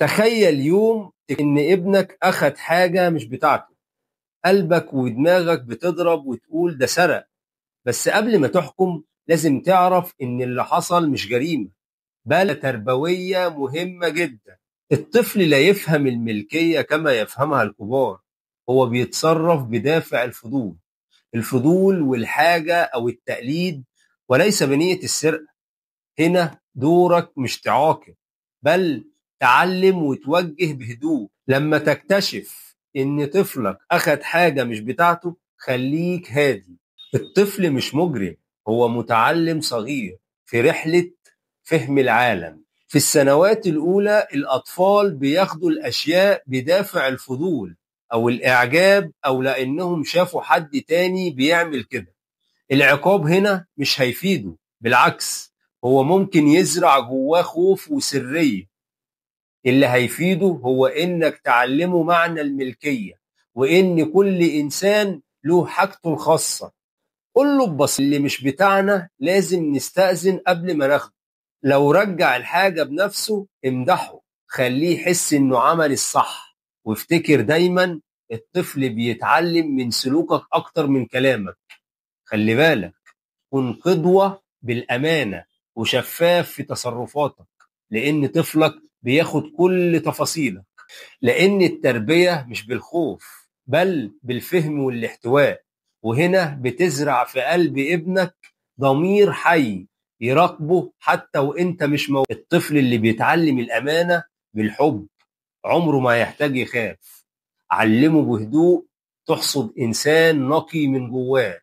تخيل يوم إن ابنك أخد حاجة مش بتاعته، قلبك ودماغك بتضرب وتقول ده سرق. بس قبل ما تحكم لازم تعرف إن اللي حصل مش جريمة، بل تربوية مهمة جدا. الطفل لا يفهم الملكية كما يفهمها الكبار، هو بيتصرف بدافع الفضول، الفضول والحاجة أو التقليد، وليس بنية السرقة. هنا دورك مش تعاقب، بل تعلم وتوجه بهدوء. لما تكتشف إن طفلك أخد حاجة مش بتاعته خليك هادي. الطفل مش مجرم، هو متعلم صغير في رحلة فهم العالم. في السنوات الأولى الأطفال بياخدوا الأشياء بدافع الفضول أو الإعجاب، أو لأنهم شافوا حد تاني بيعمل كده. العقاب هنا مش هيفيده، بالعكس هو ممكن يزرع جواه خوف وسرية. اللي هيفيده هو إنك تعلمه معنى الملكية، وإن كل إنسان له حاجته الخاصة. قول له ببساطة اللي مش بتاعنا لازم نستأذن قبل ما ناخده. لو رجع الحاجة بنفسه امدحه، خليه يحس إنه عمل الصح. وافتكر دايما الطفل بيتعلم من سلوكك أكتر من كلامك. خلي بالك، كن قدوة بالأمانة وشفاف في تصرفاتك، لأن طفلك بياخد كل تفاصيلك. لأن التربية مش بالخوف، بل بالفهم والاحتواء. وهنا بتزرع في قلب ابنك ضمير حي يراقبه حتى وانت مش موجود. الطفل اللي بيتعلم الأمانة بالحب عمره ما يحتاج يخاف. علمه بهدوء تحصد إنسان نقي من جواه.